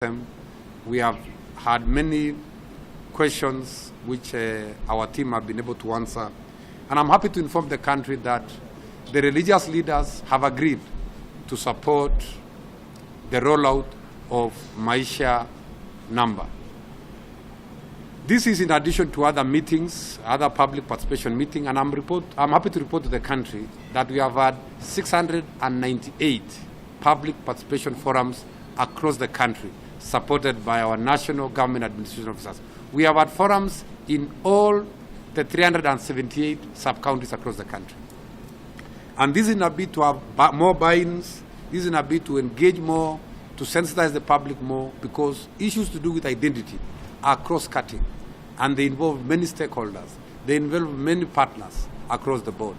Them. We have had many questions which our team have been able to answer. And I'm happy to inform the country that the religious leaders have agreed to support the rollout of Maisha Number. This is in addition to other meetings, other public participation meetings, and I'm happy to report to the country that we have had 698 public participation forums across the country, supported by our national government administration officers. We have had forums in all the 378 sub-counties across the country. And this is in a bid to have more buy-ins, this is in a bid to engage more, to sensitize the public more, because issues to do with identity are cross-cutting, and they involve many stakeholders. They involve many partners across the board.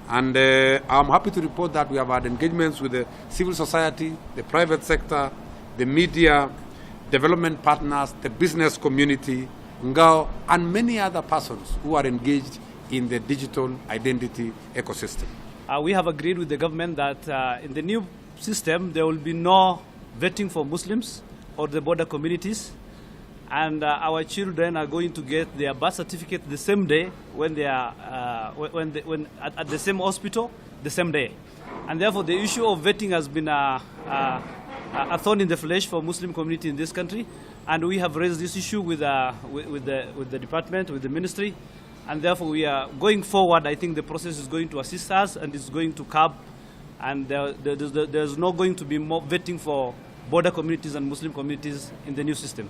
And I'm happy to report that we have had engagements with the civil society, the private sector, the media, development partners, the business community, NGAO, and many other persons who are engaged in the digital identity ecosystem. We have agreed with the government that in the new system there will be no vetting for Muslims or the border communities, and our children are going to get their birth certificate the same day when they are when, they, when at the same hospital the same day, and therefore the issue of vetting has been a thorn in the flesh for Muslim community in this country, and we have raised this issue with the department, with the ministry, and therefore we are going forward. I think the process is going to assist us and is going to curb, and there's not going to be more vetting for border communities and Muslim communities in the new system.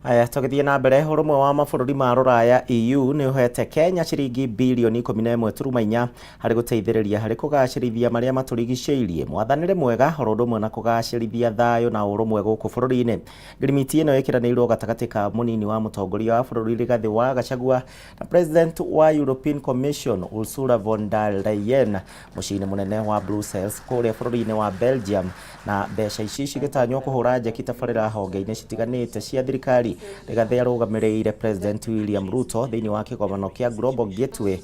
Aya, tũgĩthiĩ na mbere, ũrũmwe wa mabũrũri ma rũraya EU nĩ ũhete Kenya ciringi birioni 11.4 harĩ gũteithĩrĩria harĩ kũgacĩrithia marĩa matũrigicĩirie, mwathanĩre mwega, oro ũndũ ũmwe na kũgacĩrithia thayũ na ũrũmwe gũkũ bũrũri-inĩ. Ngirimiti ĩno ĩkĩranĩirwo gatagatĩ ka mũnini wa mũtongoria wa bũrũri Rigathĩ wa Gachagua na President wa European Commission Ursula von der Leyen mũciĩ-inĩ mũnene wa Brussels kũrĩa bũrũri-inĩ wa Belgium, na mbeca ici cigĩtanywo kũhũra njeki tabarĩra honge-inĩ citiganĩte cia thirikari. Rigathĩ arũgamĩrĩire President William Ruto thĩinĩ wa kĩgomano kĩa Global Gateway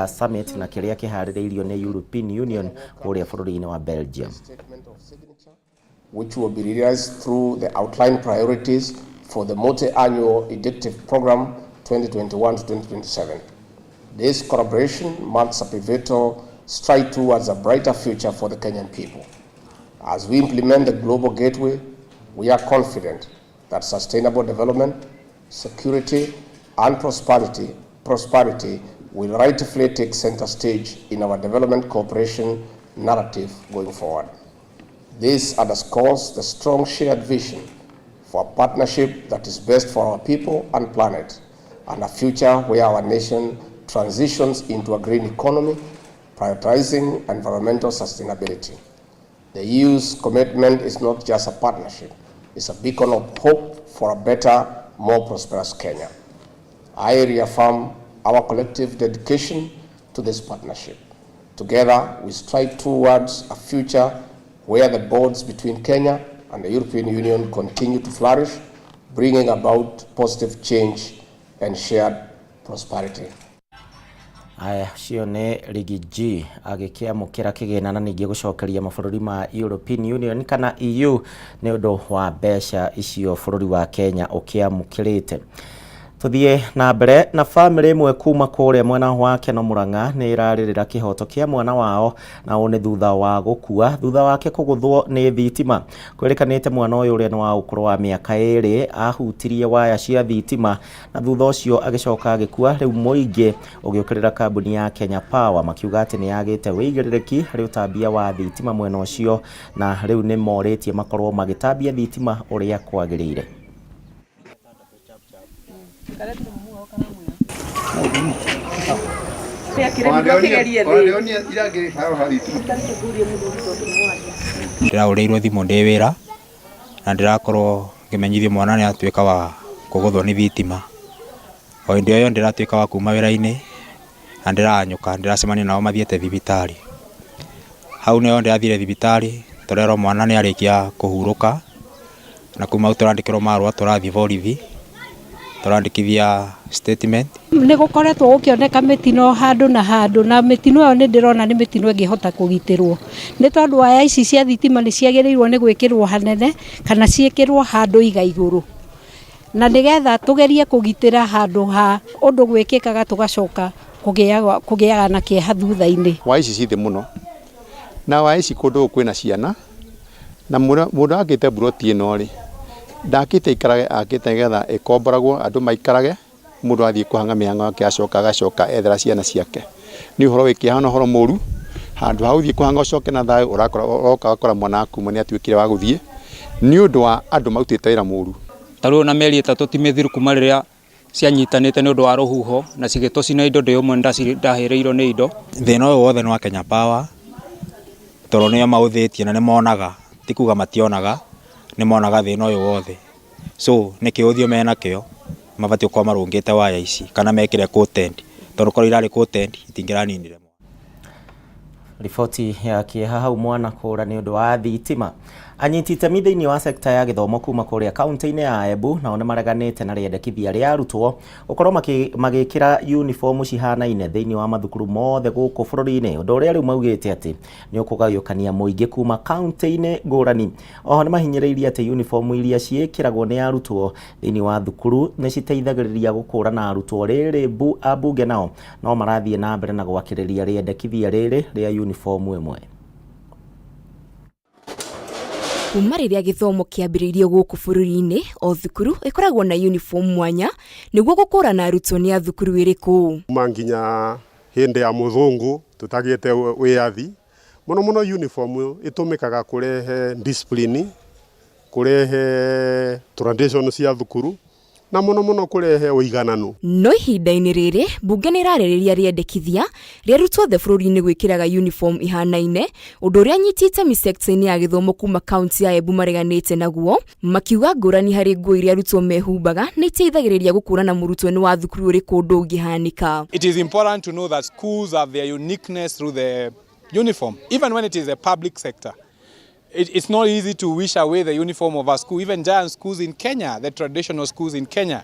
Summit na kĩrĩa kĩharĩrĩirio nĩ European Union kũrĩa bũrũri-inĩ wa Belgium. Statement of signature, which will be realized through the outlined priorities for the multi-annual indicative program 2021 to 2027. This collaboration marks a pivotal stride towards a brighter future for the Kenyan people. As we implement the Global Gateway, we are confident that sustainable development, security, and prosperity will rightfully take center stage in our development cooperation narrative going forward. This underscores the strong shared vision for a partnership that is best for our people and planet, and a future where our nation transitions into a green economy, prioritizing environmental sustainability. The EU's commitment is not just a partnership, it's a beacon of hope for a better, more prosperous Kenya. I reaffirm our collective dedication to this partnership. Together, we strive towards a future where the bonds between Kenya and the European Union continue to flourish, bringing about positive change and shared prosperity. Aya, cio nĩ Riggy G agĩkĩamũkĩra kĩgĩna na ningĩ gũcokeria mabũrũri ma European Union kana EU nĩ ũndũ wa mbeca icio bũrũri wa Kenya ũkĩamũkĩrĩte. Tuthiĩ na mbere na bamĩrĩ ĩmwe kuma kũrĩa mwena wa Keno Murang'a nĩ ĩrarĩrĩra kĩhoto kĩa mwana wao, na ũũ nĩ thutha wa gũkua thutha wake kũgũthwo nĩ thitima. Kwĩrĩkanĩte mwana ũyũ, ũrĩa nĩ wa ũkũrũ wa mĩaka 2, ahutirie waya cia thitima na thutha ũcio agĩcoka agĩkua. Rĩu mũingĩ ũgĩũkĩrĩra kambuni ya Kenya Power makiuga atĩ nĩ yagĩte wĩigĩrĩrĩki harĩ ũtambia wa thitima mwena ũcio, na rĩu nĩ morĩtie makorwo magĩtambia thitima ũrĩa kwagĩrĩire. Ndĩrahũrĩirwo thimũ ndĩ wĩra na ndĩrakorwo ngĩmenyithio mwana nĩ atuĩka wa kũgũthwo nĩ thitima. O hĩndĩ o ĩyo ndĩratuĩka wa kuma wĩra-inĩ na ndĩranyũka ndĩracemania nao mathiĩte thibitarĩ. Hau nĩho ndĩrathire thibitarĩ tũrerwo mwana nĩ arĩkia kũhurũka, na kuma hau tũrandĩkĩrwo marũa tũrathiĩ borithi. Tũrandĩkithia statement. Nĩ gũkoretwo gũkĩoneka mĩtino handũ na handũ, na mĩtino ĩyo nĩ ndĩrona nĩ mĩtino ĩngĩhota kũgitĩrwo, nĩ tondũ waya ici cia thitima nĩ ciagĩrĩirwo nĩ gwĩkĩrwo hanene kana ciĩkĩrwo handũ iga igũrũ, na nĩgetha tũgerie kũgitĩra handũ ha ũndũ gwĩkĩkaga tũgacoka kũgĩaga na kĩeha thutha-inĩ. Waya ici ci thĩ mũno, na waya ici kũndũ gũkũ kwĩna ciana, na mũndũ akĩte mburoti ĩno rĩ, ndakĩte ikarage, akĩte nĩgetha ĩkomboragwo andũ maikarage, mũndũ athiĩ kũhang'a mĩhang'o yake acoka agacoka ethera ciana ciake. Nĩ ũhoro wĩ kĩeha na ũhoro mũru, handũ ha gũthiĩ kũhang'a ũcoke na thayũ, ũrakora ũroka ũgakora mwana waku nĩ atuĩkire wa gũthiĩ nĩ ũndũ wa andũ marutĩte wĩra mũru. Ta rĩu ona mĩeri 3 ti mĩthiru kuma rĩrĩa cianyitanĩte nĩ ũndũ wa rũhuho na cigĩtũcina indo ndĩ ũmwe ndahĩrĩirwo nĩ indo. Thĩna ũyũ wothe nĩ wa Kenya Power, tondũ nĩo maũthĩtie na nĩ monaga, ti kuga mationaga, nĩ monaga thĩna ũyũ wothe. So nĩ kĩũthio menakĩo, mabatiĩ gũkorwo marũngĩte waya ici kana mekĩre coated, tondũ korwo irarĩ coated itingĩraninire. Riboti ya kĩeha hau mwana kũra nĩ ũndũ wa thitima. Anyiti itemi thĩinĩ wa sekta ya gĩthomo kuma kũrĩa kaunti-inĩ ya Embu nao nĩ mareganĩte na rĩendekithia rĩa arutwo gũkorwo magĩkĩra uniform cihanaine thĩinĩ wa mathukuru mothe gũkũ bũrũri-inĩ, ũndũ ũrĩa rĩu maugĩte atĩ nĩ ũkũgayũkania mũingĩ kuma kaunti-inĩ ngũrani. Oho nĩ mahinyĩrĩirie atĩ uniform iria ciĩkĩragwo nĩ arutwo thĩinĩ wa thukuru nĩ citeithagĩrĩria gũkũrana arutwo. Rĩrĩ ambunge nao no marathiĩ na mbere na gwakĩrĩria rĩendekithia rĩrĩ rĩa uniform ĩmwe. Kuma rĩrĩa gĩthomo kĩambĩrĩirio gũkũ bũrũri-inĩ, o thukuru ĩkoragwo na uniform mwanya nĩguo gũkũrana arutwo nĩ a thukuru ĩrĩkũ. Kuma nginya hĩndĩ ya mũthũngũ tũtagĩte wĩyathi, mũno mũno uniform ĩtũmĩkaga kũrehe discipline, kũrehe tradition cia thukuru, na mũno mũno kũrehe ũigananu. No ihinda-inĩ rĩrĩ, mbunge nĩ ĩrarĩrĩria rĩendekithia rĩa arutwo othe bũrũri-inĩ gwĩkĩraga uniform ihanaine, ũndũ ũrĩa anyiti itemi sekta-inĩ ya gĩthomo kuma kaunti ya Embu mareganĩte naguo, makiuga ngũrani harĩ nguo iria arutwo mehumbaga nĩ iteithagĩrĩria gũkũrana mũrutwo nĩ wa thukuru ũrĩkũ ũndũ ũngĩhanĩka. It is important to know that schools have their uniqueness through the uniform, even when it is a public sector. It's not easy to wish away the uniform of a school. Even giant schools in Kenya, the traditional schools in Kenya,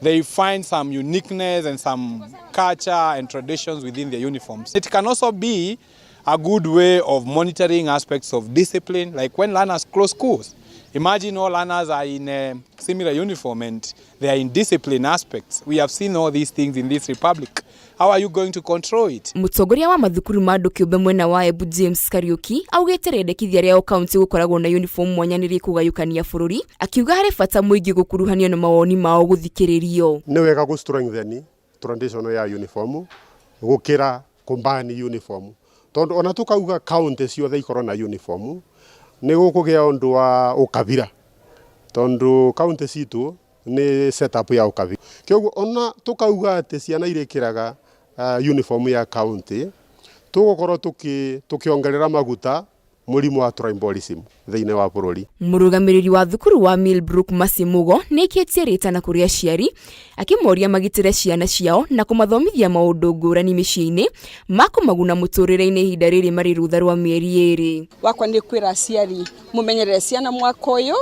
they find some uniqueness and some culture and traditions within their uniforms. It can also be a good way of monitoring aspects of discipline, like when learners close schools. Imagine all learners are in a similar uniform and they are in discipline aspects. We have seen all these things in this republic. How are you going to control it? Mũtongoria wa mathukuru ma andũ kĩũmbe mwena wa Embu James Kariuki augĩte rĩendekithia rĩao kaunti gũkoragwo na uniform mwanya nĩ rĩkũgayũkania bũrũri, akiuga harĩ bata mũingĩ gũkuruhanio na mawoni mao gũthikĩrĩrio. Nĩ wega gũ strengthen tradition ya uniform gũkĩra kũmbani uniform, tondũ ona tũkauga kaunti ciothe ikorwo na uniform nĩ gũkũgĩa ũndũ wa ũkabira, tondũ kaunti citũ nĩ setup ya ũkabira. Kĩoguo ona tũkauga atĩ ciana irĩkĩraga uniform ya kaunti, tũgũkorwo tũkĩongerera maguta mũrimũ wa tribalism thĩinĩ wa bũrũri. Mũrũgamĩrĩri wa thukuru wa Millbrook Masimugo nĩ aikĩtie rĩtana kũrĩ aciari akĩmoria magitĩre ciana ciao na kũmathomithia maũndũ ngũrani mĩciĩ-inĩ ma kũmaguna mũtũrĩre-inĩ ihinda rĩrĩ marĩ rũtha rwa mĩeri 2. Wakwa nĩ kwĩra aciari mũmenyerere ciana mwaka ũyũ,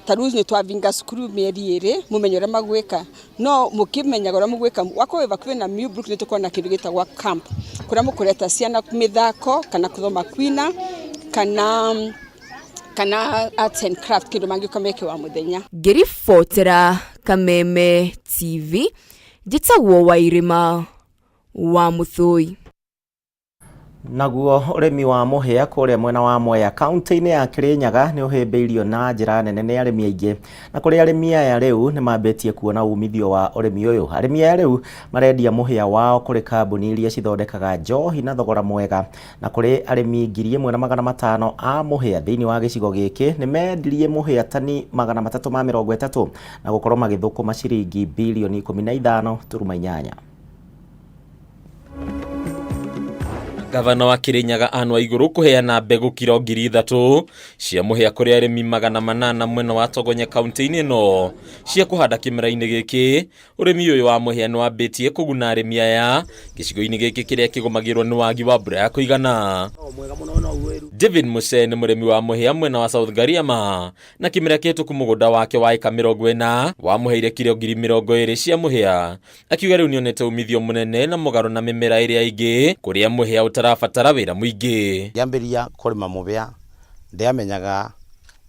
ta rĩu nĩ twavinga cukuru mĩeri 2, mũmenye ũrĩa magwĩka, no mũkĩmenyaga ũrĩa mũgwĩka. Wakwa wĩ hakuhĩ na Millbrook nĩ tũkoragwo na kĩndũ gĩtagwo camp, kũrĩa mũkũreta ciana mĩthako kana kũthoma kwina kana arts and craft, kĩndũ mangĩũka meke wa mũthenya. Ngĩribotera Kameme TV, njĩtagwo Wairĩma wa Mũthũi. Naguo ũrĩmi wa mũhĩa kũrĩa mwena wa Mwea kaunti-inĩ ya Kirinyaga nĩ ũhĩmbĩirio na njĩra nene nĩ arĩmi aingĩ, na kũrĩ arĩmi aya rĩu nĩ mambĩtie kuona umithio wa ũrĩmi ũyũ. Arĩmi aya rĩu marendia mũhĩa wao kũrĩ kambuni iria cithondekaga njohi na thogora mwega, na kũrĩ arĩmi 1500 a mũhĩa thĩinĩ wa gĩcigo gĩkĩ nĩ mendirie mũhĩa tani 330 na gũkorwo magĩthũkũma ciringi bilioni 15.8. Gavana wa Kirinyaga Anne Waiguru kuheana mbegu kiro 3,000 cia mũhĩa kũrĩ arĩmi 800 mwena wa Togonya kaunti-inĩ ĩno cia kũhanda kĩmera-inĩ gĩkĩ. Ũrĩmi ũyũ wa mũhĩa nĩ wambĩtie kũguna arĩmi aya gĩcigo-inĩ gĩkĩ kĩrĩa kĩgũmagĩrwo nĩ wagi wa mbura ya kũigana. David Muse nĩ mũrĩmi wa mũhĩa mwena wa South Gariama na kĩmera kĩhĩtũku mũgũnda wake wa ĩka 40 wamũheire kiro 20,000 cia mũhĩa. Akiuga rĩu nĩonete umithio mũnene na mũgarũ na mĩmera ĩrĩa ĩngĩ kũrĩa mũhĩa ũtarabatara wĩra mũingĩ. Ngĩambĩrĩria kũrĩma mũhĩa ndiamenyaga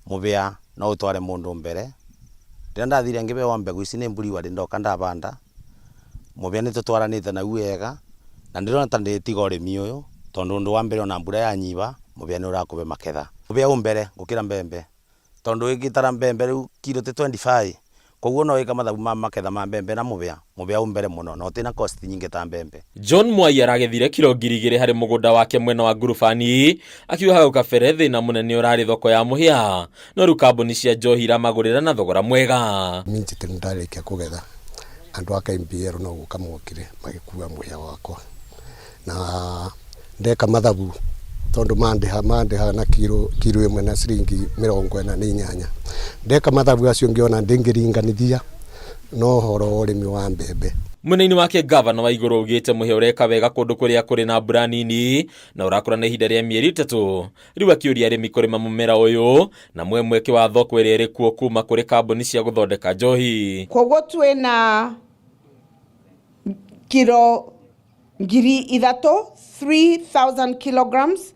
mũhĩa no ũtware mũndũ mbere. Rĩrĩa ndathire ngĩbewa mbegũ ici nĩ mburi ndoka ndabanda mũhĩa nĩtũtwaranĩte nau wega na ndĩrona ta ndĩtiga ũrĩmi ũyũ tondũ ũndũ wa mbere ona mbura yanyiba mũhĩa nĩ ũrakũbe maketha. Mũhĩa wĩ mbere gũkĩra mbembe tondũ ĩngĩtara mbembe rĩu kiro ti 25 koguo no wĩka mathabu ma maketha ma mbembe na mũhĩa wĩ mbere mũno na ũtĩ na cost nyingĩ ta mbembe. John Mwai aragethire kiro 2,000 harĩ mũgũnda wake mwena wa Ngurubani akiuga hau kabere thĩna mũnene ũrarĩ thoko ya mũhĩa no rĩu kambuni cia njohi iramagũrĩra na thogora mwega. Minjite ndarĩkia kũgetha andũ a KMPL no gũka mokire magĩkua mũhĩa wakwa na ndeka mathabu tondu mandiha na kiro 1 na ciringi 48. Ndeka mathabu acio ngiona ndingiringanithia no horo ũrĩmi wa mbembe. Mwena-inĩ wake gavana Waiguru augĩte mũhĩa ũreka wega kũndũ kũrĩa kũrĩ na mbura nini na ũrakũra na ihinda rĩa mĩeri 3. Rĩu akĩũria arĩmi kũrĩma mũmera ũyũ na mwe mweke wa thoko ĩrĩa ĩrĩ kuo kuma kũrĩ kambuni cia gũthondeka njohi. Koguo twĩna kiro 3,000 3,000 kilograms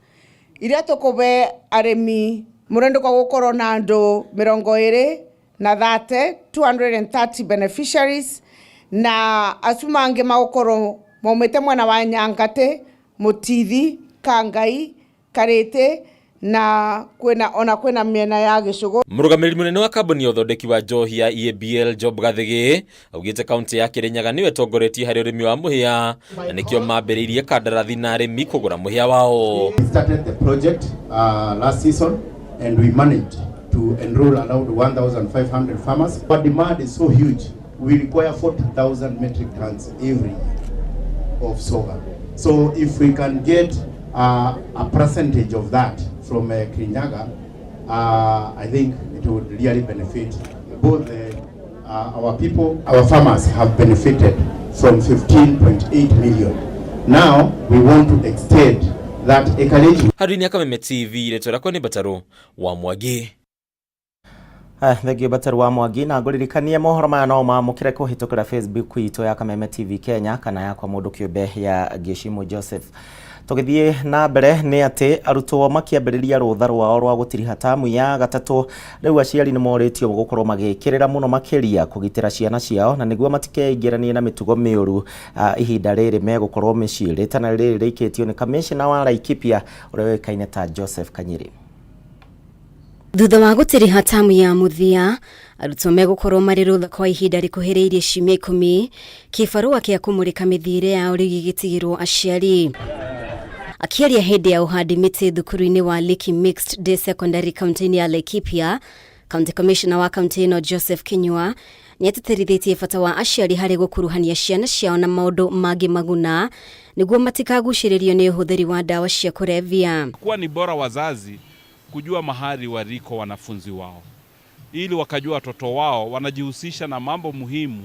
iria tukube arĩmi mũrendo kwa gũkorwo na andũ 230 230 beneficiaries na acu mangĩ magũkorwo maumĩte mwena wa Nyangatĩ, Mũtithi, Kangai, Karĩtĩ na kwĩna ona kwĩna mĩena ya Gĩcũgũ. Mũrũgamĩrĩri mũnene wa kambuni ya ũthondeki wa njohi ya EABL Job Gathigi augĩte kaunti ya Kirinyaga nĩyo ĩtongoretie harĩ ũrĩmi wa mũhĩa na nĩkĩo mambĩrĩirie kandarathi na arĩmi kũgũra mũhĩa wao. We started the project last season and we managed to enroll around 1,500 farmers. But demand is so huge, we require 40,000 metric tons every year of sorghum. So if we can get a percentage of that from Kirinyaga, I think it would really benefit both our people. Our farmers have benefited from 15.8 million. Now we want to extend that acreage. Harĩ Kameme TV rĩtwa rĩakwa nĩ Mbataru wa Mwangi. Thengio Mbataru wa Mwangi na ngũririkanie mohoro maya no mamũkĩre kũhĩtũkĩra Facebook itũ ya Kameme TV Kenya kana yakwa mũndũ kĩũmbe ya Gĩcimu Joseph. Tũgĩthiĩ na mbere nĩ atĩ arutwo makĩambĩrĩria rũtha rwao rwa gũtiriha tamu ya gatatũ rĩu aciari nĩ morĩtio gũkorwo magĩkĩrĩra mũno makĩria kũgitĩra ciana ciao na nĩguo matikeingĩranie na mĩtugo mĩũru ihinda rĩrĩ megũkorwo mĩciĩ. Rĩtana rĩrĩ rĩikĩtio nĩ kamishna wa Laikipia ũrĩa ũĩkaine ta Joseph Kanyiri. Thutha wa gũtiriha tamu ya mũthia arutwo megũkorwo marĩ rũtha kwa ihinda rĩkuhĩrĩirie ciumia 10 kĩbarũa kĩa kũmũrĩka mĩthiĩre yao rĩu gĩgĩtigĩrwo aciari. Akĩaria hĩndĩ ya ũhandi mĩtĩ thukuru-inĩ wa Liki Mixed Day Secondary kaunti-inĩ ya Laikipia, County Commissioner wa kaunti ĩno Joseph Kinyua nĩatĩtĩrithĩtie bata wa aciari harĩ gũkuruhania ciana ciao na maũndũ mangĩ maguna nĩguo matikagucĩrĩrio nĩ ũhũthĩri wa ndawa cia kũrebia. Kuwa ni bora wazazi kujua mahali waliko wanafunzi wao ili wakajua watoto wao wanajihusisha na mambo muhimu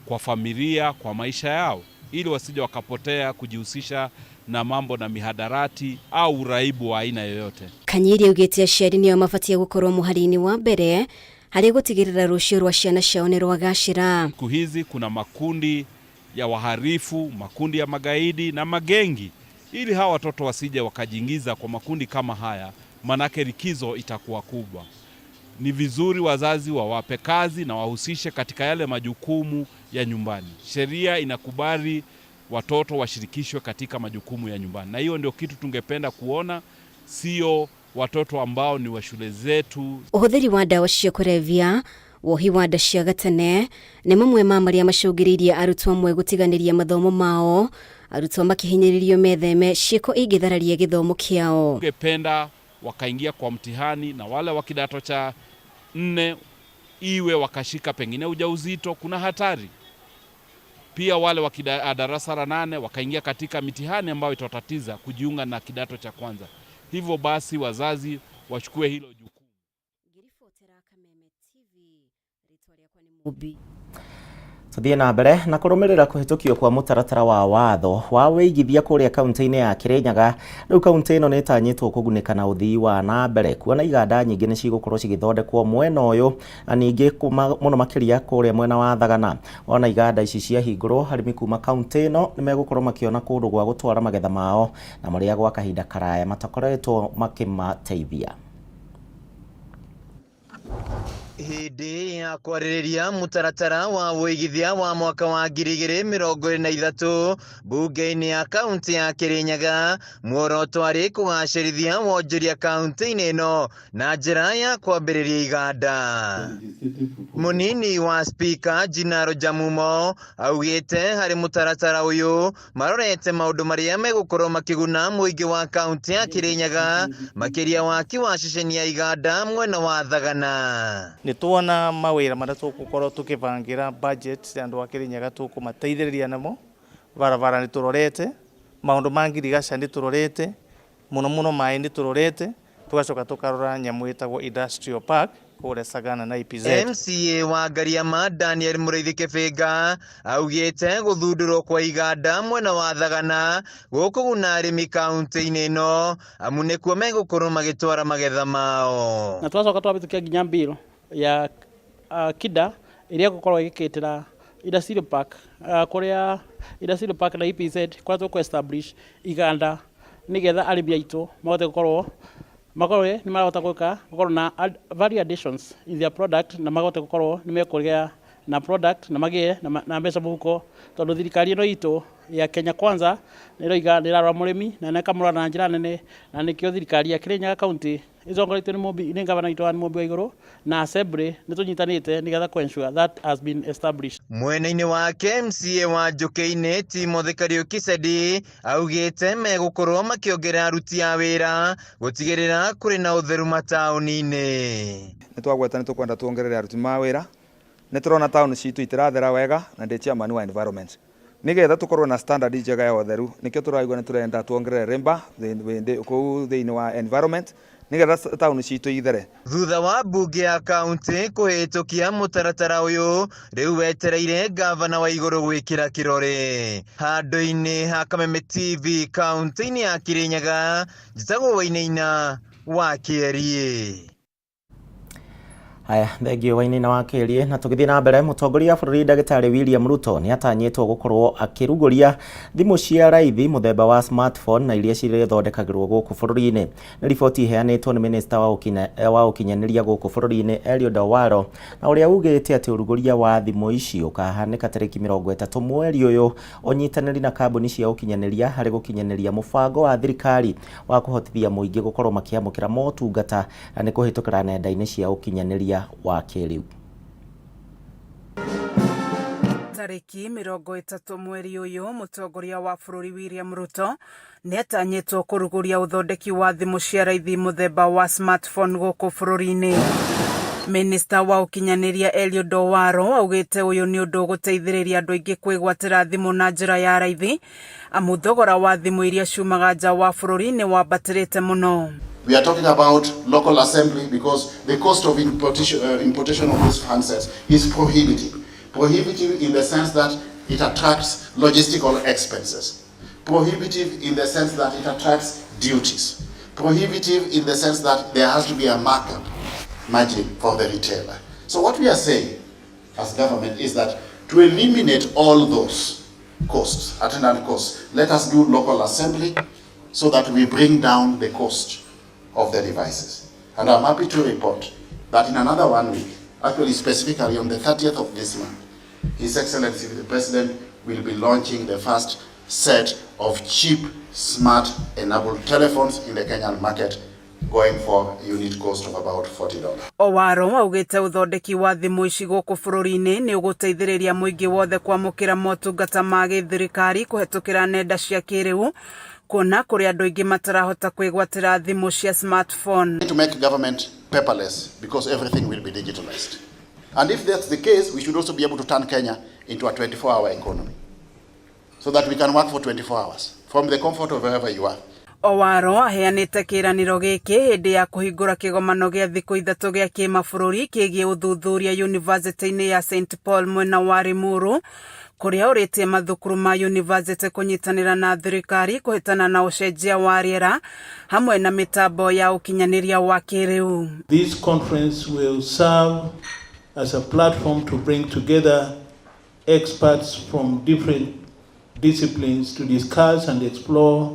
kwa familia, kwa maisha yao, ili wasije wakapotea kujihusisha na mambo na mihadarati au uraibu wa aina yoyote. Kanyiri augĩte aciari nĩo mabatie gũkorwo mũhari-inĩ wa mbere harĩ gũtigĩrĩra rũciũ rwa ciana ciao nĩ rwagacĩra. Siku hizi kuna makundi ya waharifu, makundi ya magaidi na magengi, ili hawa watoto wasije wakajiingiza kwa makundi kama haya, manake likizo itakuwa kubwa. Ni vizuri wazazi wawape kazi na wahusishe katika yale majukumu ya nyumbani. Sheria inakubali watoto washirikishwe katika majukumu ya nyumbani, na hiyo ndio kitu tungependa kuona, sio watoto ambao ni wa shule zetu. Ũhũthĩri wa ndawa cia kũrebia, wohi wa nda cia gatene nĩ mamwe ma marĩa macũngĩrĩirie arutwo amwe gũtiganĩria mathomo mao, arutwo makĩhinyĩrĩrio metheme ciĩko ingĩthararia gĩthomo kĩao. Tungependa wakaingia kwa mtihani na wale wa kidato cha 4 iwe wakashika pengine ujauzito, kuna hatari. Pia wale wa darasa la 8 wakaingia katika mitihani ambayo itatatiza kujiunga na kidato cha kwanza. Hivyo basi wazazi wachukue hilo jukumu. Tuthiĩ na mbere na kũrũmĩrĩra kũhĩtũkio kwa mũtaratara wa watho wa wĩigithia kũrĩa kaunti-inĩ ya Kirinyaga. Rĩu kaunti ĩno nĩ ĩtanyĩtwo kũgunĩka na ũthii wa na mbere kuona iganda nyingĩ nĩ cigũkorwo cigĩthondekwo mwena ũyũ na ningĩ mũno makĩria kũrĩa mwena wa Thagana. Ona iganda ici ciahingũrwo, arĩmi kuma kaunti ĩno nĩ megũkorwo makĩona kũndũ gwa gũtwara magetha mao na marĩa gwa kahinda karaya matakoretwo makĩmateithia. Hĩndĩ ya kwarĩrĩria mũtaratara wa wũigithia wa mwaka wa 2023 bunge-inĩ ya kaunti ya Kirinyaga, muoroto arĩ kũgacĩrithia wonjoria kaunti-inĩ ĩno na njĩra ya kwambĩrĩria iganda. Mũnini wa spika Jinaro Jamumo augĩte harĩ mũtaratara ũyũ marorete maũndũ marĩa megũkorwo makĩguna mũingĩ wa kaunti ya Kirinyaga, makĩria waki wa ceceni ya iganda mwena wa Thagana. Nĩ tuona mawĩra marĩa tũgũkorwo tũkĩbangĩra budget andũ a Kirinyaga tũkũmateithĩrĩria namo. Barabara nĩ tũrorete, maũndũ ma ngirigaca nĩ tũrorete, mũno mũno maĩ nĩ tũrorete, tũgacoka tũkarora nyamũ ĩtagwo industrial park kũrĩa Sagana na EPZ. MCA wa Ngariama Daniel Mũrĩithi Kĩbĩnga augĩte gũthundũrwo kwa iganda mwena wa Thagana gũkũguna arĩmi kaunti-inĩ ĩno amu nĩkuo megũkorwo magĩtwara magetha mao. Na twacoka twabĩtũkia nginya bill ya KIDA ĩrĩa ĩgũkorwo ĩgĩkĩtĩra industrial park kũrĩa industrial park na EPZ kũrĩa tũkũ establish iganda nĩgetha arĩmi aitũ mahote gũkorwo makorwo nĩ marahota gwĩka gũkorwo na value additions in their product na mahote gũkorwo nĩ mekũgĩa na product na magĩe na mbeca mũhuko, tondũ thirikari ĩno itũ ya Kenya Kwanza nĩ ĩroiga nĩ ĩrarora mũrĩmi na nĩ ĩkamũrora na njĩra nene, na nĩkĩo thirikari ya Kirinyaga County ĩtongoretio nĩ gavana witũ wa Mũmbi wa Igũrũ na assembly nĩ tũnyitanĩte nĩgetha kũ ensure that has been established. Mwena-inĩ wake MCA wa Njũkĩ-inĩ Timothy Kariuki Sedi augĩte megũkorwo makĩongerera aruti a wĩra gũtigĩrĩra kũrĩ na ũtheru mataũni-inĩ. Nĩ twagweta nĩ tũkwenda tuongerere aruti ma wĩra, nĩ tũrona taũni citũ itirathera wega na ndĩ chairman wa environment nigetha tukorwo na standard njega ya ũtheru, nikio tũraigua nĩ tũrenda tuongerere rimba kũu thĩinĩ wa environment nigetha taũni citũ ithere. Thutha wa mbunge ya kaunti kũhĩtũkia mũtaratara ũyũ, rĩu wetereire gavana wa Igũrũ gwĩkĩra kĩrore. Handũ-inĩ ha Kameme TV kaunti-inĩ ya Kirinyaga, njĩtagwo Wainaina wa Kĩeriĩ. Haya, thengio Wainaina wa Kĩeriĩ. Na tũgĩthiĩ na mbere, mũtongoria wa bũrũri Ndagĩtarĩ William Ruto nĩ atanyĩtwo gũkorwo akĩrugũria thimũ cia raithi mũthemba wa smartphone na iria cirĩthondekagĩrwo gũkũ bũrũri-inĩ. Nĩ riboti iheanĩtwo nĩ minista wa ũkinyanĩria gũkũ bũrũri-inĩ Eliud Owalo, na ũrĩa ugĩte atĩ ũrugũria wa thimũ ici ũkahanĩka tarĩki 30 mweri ũyũ, ũnyitanĩri na kambuni cia ũkinyanĩria harĩ gũkinyanĩria mũbango wa thirikari wa kũhotithia mũingĩ gũkorwo makĩamũkĩra motungata na nĩ kũhĩtũkĩra nenda-inĩ cia ũkinyanĩria wa kĩrĩu. Tarĩki 30 mweri ũyũ, mũtongoria wa bũrũri William Ruto nĩ atanyĩtwo kũrugũria ũthondeki wa thimũ cia raithi mũthemba wa smartphone gũkũ bũrũri-inĩ. Minista wa ũkinyanĩria Eliud Owalo augĩte ũyũ nĩ ũndũ ũgũteithĩrĩria andũ aingĩ kwĩgwatĩra thimũ na njĩra ya raithi, amu thogora wa thimũ iria ciumaga nja wa bũrũri nĩ wambatĩrĩte mũno. We are talking about local assembly because the cost of importation of these handsets is prohibitive. Prohibitive in the sense that it attracts logistical expenses. Prohibitive in the sense that it attracts duties. Prohibitive in the sense that there has to be a markup margin for the retailer. So what we are saying as government is that to eliminate all those costs, attendant costs, let us do local assembly so that we bring down the cost of the devices. And I'm happy to report that in another 1 week, actually specifically on the 30th of this month, His Excellency the President will be launching the first set of cheap, smart-enabled telephones in the Kenyan market, going for a unit cost of about $40. Owalo augĩte ũthondeki wa thimũ ici gũkũ bũrũri-inĩ nĩ ũgũteithĩrĩria mũingĩ wothe kwamũkĩra motungata ma gĩthirikari kũhetũkĩra nenda cia kĩrĩu, kuona kũrĩ andũ aingĩ matarahota kwĩgwatĩra thimũ cia smartphone. To make government paperless because everything will be digitalized. And if that's the case, we should also be able to turn Kenya into a 24-hour economy. so that we can work for 24 hours from the comfort of wherever you are. Owaro aheanĩte kĩĩranĩro gĩkĩ hĩndĩ ya kũhingũra kĩgomano gĩa thikũ 3 gĩa kĩmabũrũri kĩgiĩ ũthuthuria yunivasĩtĩ-inĩ ya St Paul mwena wa Limuru, kũrĩa ũrĩtie mathukuru ma yunivasĩtĩ kũnyitanĩra na thirikari kũhĩtana na ũcenjia wa rĩera hamwe na mĩtambo ya ũkinyanĩria wa kĩrĩu. This conference will serve as a platform to bring together experts from different disciplines to discuss and explore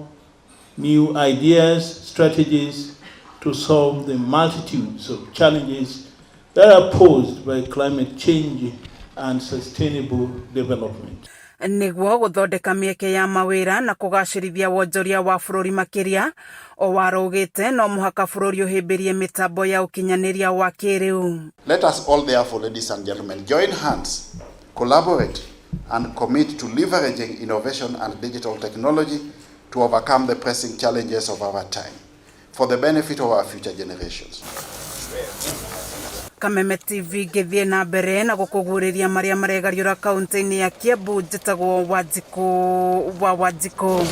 new ideas, strategies to solve the multitudes of challenges that are posed by climate change and sustainable development. Nĩguo gũthondeka mĩeke ya mawĩra na kũgacĩrithia wonjoria wa bũrũri makĩria, Owaro augĩte no mũhaka bũrũri ũhĩmbĩrie mĩtambo ya ũkinyanĩria wa kĩrĩu. Let us all therefore, ladies and gentlemen, join hands, collaborate and commit to leveraging innovation and digital technology to overcome the pressing challenges of our time for the benefit of our future generations. Kameme TV ngĩthiĩ na mbere na gũkũguũrĩria marĩa maregariũra kaunti-inĩ ya Kiambu. Njĩtagwo Wanjikũ wa Wanjikũ.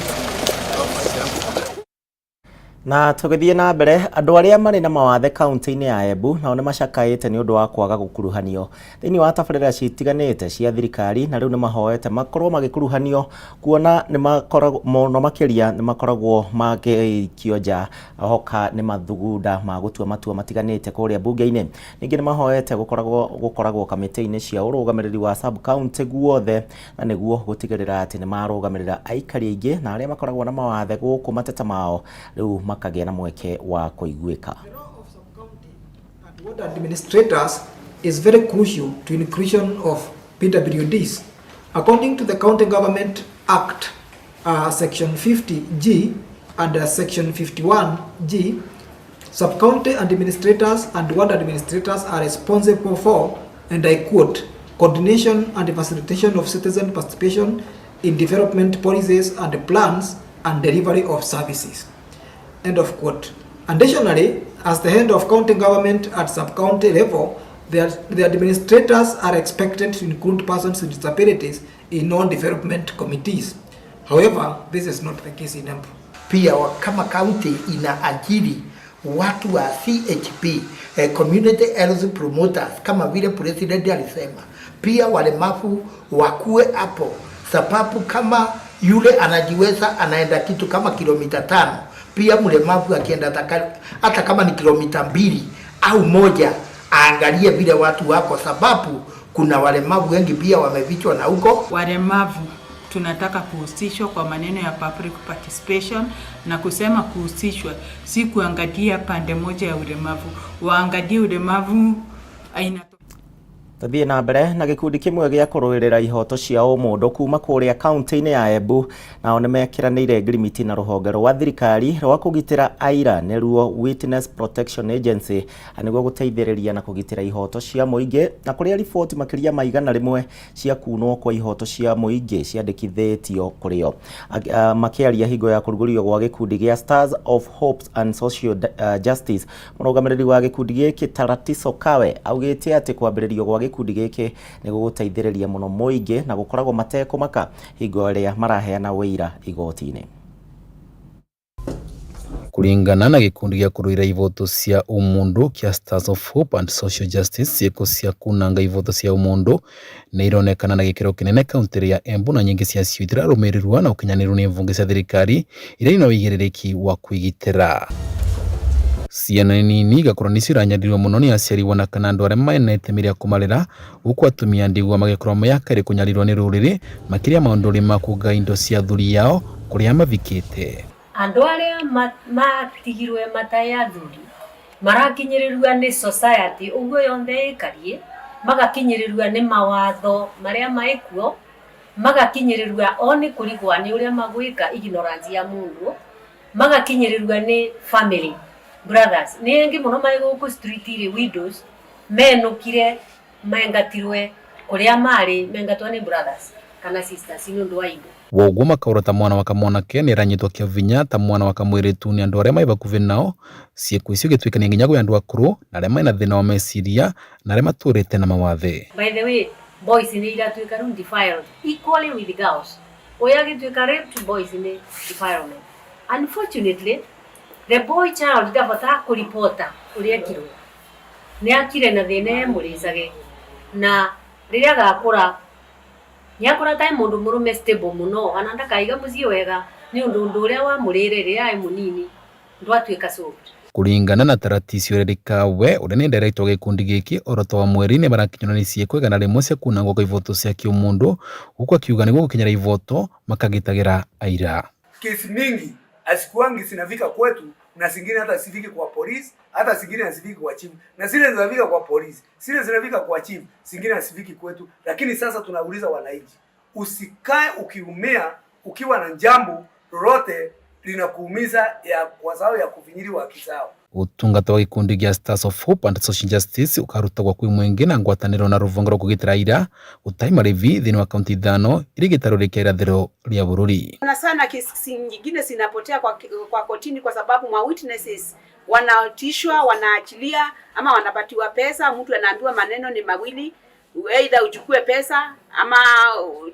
Na tũgĩthiĩ na mbere, andũ arĩa marĩ na mawathe kaunti-inĩ ya Embu nao nĩ macakaĩte nĩ ũndũ wa kwaga gũkuruhanio thĩinĩ wa tabarĩra citiganĩte cia thirikari, na rĩu nĩ mahoete makorwo magĩkuruhanio kuona nĩ makoragwo mũno makĩria nĩ makoragwo magĩikio nja hoka nĩ mathugunda ma gũtua matua matiganĩte kũrĩa mbunge-inĩ. Ningĩ nĩ mahoete gũkoragwo kamĩtĩ-inĩ cia ũrũgamĩrĩri wa sub county guothe, na nĩguo gũtigĩrĩra atĩ nĩ marũgamĩrĩra aikari aingĩ na arĩa makoragwo na mawathe gũkũ mateta mao rĩu makagĩa na mweke wa kũiguĩka. Ward administrators is very crucial to inclusion of PWDs. According to the County Government Act, Section 50G and Section 51G, sub-county administrators and ward administrators are responsible for, and I quote, coordination and facilitation of citizen participation in development policies and plans and delivery of services. End of quote. Additionally, as the head of county government at sub-county level, the administrators are expected to include persons with disabilities in non-development committees. However, this is not the case in Embu. Pia kama county inaajiri watu wa CHP, Community Health Promoters, kama vile president alisema, pia walemavu wakuwe hapo, sababu kama yule anajiweza anaenda kitu kama kilomita 5, pia mlemavu akienda hata kama ni kilomita 2 au 1, aangalie vile watu wako, sababu kuna walemavu wengi pia wamefichwa na huko. Walemavu tunataka kuhusishwa kwa maneno ya public participation, na kusema kuhusishwa si kuangalia pande moja ya ulemavu, waangalie ulemavu aina. Tuthiĩ na mbere na gĩkundi kĩmwe gĩa kũrũĩrĩra ihoto cia ũmũndũ kuma kũrĩa kaunti-inĩ ya Embu nao nĩmekĩranĩire ngirimiti na rũhonge rwa thirikari rwa kũgitĩra aira nĩruo Witness Protection Agency, nĩguo gũteithĩrĩria na kũgitĩra ihoto cia mũingĩ, na kũrĩa riboti makĩria ma 100 cia kunwo kwa ihoto cia mũingĩ ciandĩkithĩtio kũrĩ o. Makĩaria hingo ya kũrugũrio gwa gĩkundi gĩa Stars of Hope and Social Justice, mũrũgamĩrĩri wa gĩkundi gĩkĩ Taratiso Kawe augĩte atĩ kwambĩrĩrio gwa gĩkundi gĩkĩ nĩ gũgũteithĩrĩria mũno mũingĩ na gũkoragwo matekũmaka hingo ĩrĩa maraheana wĩira igoti-inĩ. Kulingana na gikundi gĩa kũrũĩra ihoto cia ũmũndũ kĩa Stars of Hope and Social Justice, ciĩko cia kunanga ihoto cia ũmũndũ nĩ ironekana na gĩkĩro kĩnene kaunti ya Embu, na nyingĩ ciacio itirarũmĩrĩrwo na ũkinyanĩru nĩ mbunge cia thirikari iria ina ũigĩrĩrĩki wa kwĩgitĩra. Ciana nini igakorwo nĩcio iranyarirwo mũno nĩ aciari ona kana andũ arĩa mena itemi rĩa kũmarera, gũkũ atumia ndigwa magĩkorwo me a kerĩ kũnyarirwo nĩ rũrĩrĩ, makĩria maũndũ-inĩ ma kũgaya indo cia athuri ao kũrĩa mathikĩte. Andũ arĩa matigirwe matarĩ athuri marakinyĩrĩrua nĩ society ũguo yonthe ĩkarie, magakinyĩrĩrua nĩ mawatho marĩa maĩkuo, magakinyĩrĩrua o nĩ kũrigwa nĩ ũrĩa magwĩka, ignorance ya mũndũ, magakinyĩrĩrua nĩ family brothers nĩ aingĩ mũno marĩ gũkũ street rĩ, widows menũkire mengatirwe kũrĩa marĩ, mengatwo nĩ brothers kana sisters nĩ ũndũ wa indo. Woguo makaura ta mwana wa kamwanake nĩ aranyitwo kĩa vinya ta mwana wa kamwĩrĩtu nĩ andũ arĩa marĩ hakuhĩ nao, ciĩko icio igĩtuĩkania nginya kwĩ andũ akũrũ na arĩa mena thĩna wa meciria na arĩa matũrĩte na mawathe. By the way, boys nĩ iratuĩka rĩu defiled equally with girls. Uyu agituika raped boys ni defilement. Unfortunately, the boy child ndabota kuripota uria ekirwo, ni akire na thina emuricage, na riria agakura niakura tai mundu murume stable muno, ana ndakaiga mucii wega ni undu uria wamurire riria ai munini ndwatuika solved. Kuringana na Taraticio Rerikawe uria ni director wa gikundi giki, oro wa mweri ni marakinywo ni ciiko 100 cia kunangwo kwa ivoto cia kiumundu, huku akiuga niguo gukinyira ivoto makagitagira aira. Kesi mingi asikuangi zinafika kwetu na zingine hata zifiki kwa polisi, hata zingine hazifiki kwa chief, na zile zinafika kwa polisi, zile zinafika kwa chief, zingine hazifiki kwetu. Lakini sasa tunauliza wananchi, usikae ukiumia ukiwa na jambo lolote linakuumiza ya kwa sababu ya kuvinyiliwa haki zao. Utungata wa gikundi gia Stars of Hope and Social Justice ukarutagwo kwi mwingi na ngwataniro na ruvongo rwa kugitira aira gutai marivi thiini wa kaunti 5 iri gitaru kia irathiro ria bururi. Na sana kesi nyingine zinapotea kwa kotini kwa sababu ma witnesses wanaotishwa, wanaachilia ama wanapatiwa pesa. Mtu anaambiwa maneno ni mawili, either uchukue pesa ama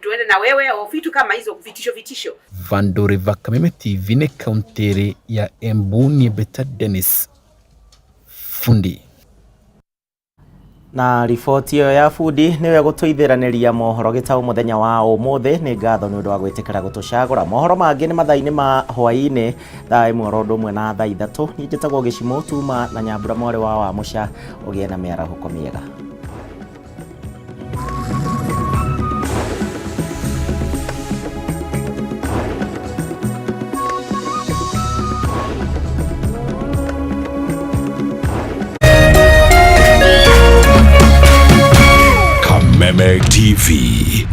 tuende na wewe, au vitu kama hizo, vitisho vitisho. Vanduri Kameme TV ni kaunti ya Embu ni Beta Dennis Fundi. Na riboti ĩyo ya bundi nĩyo ĩgũtũithĩranĩria mohoro gĩtaũ mũthenya wa ũmũthĩ. Nĩ ngatho nĩ ũndũ wa gwĩtĩkĩra gũtũcagũra. Mohoro mangĩ nĩ mathaa-inĩ ma hwaĩ-inĩ thaa 1 oro ũndũ ũmwe na thaa 3. Niĩ njĩtagwo Gĩcimũ Tuma na Nyambura mwarĩ wa Wamũca. Ũgĩe na mĩarahũko mĩega. Kameme TV.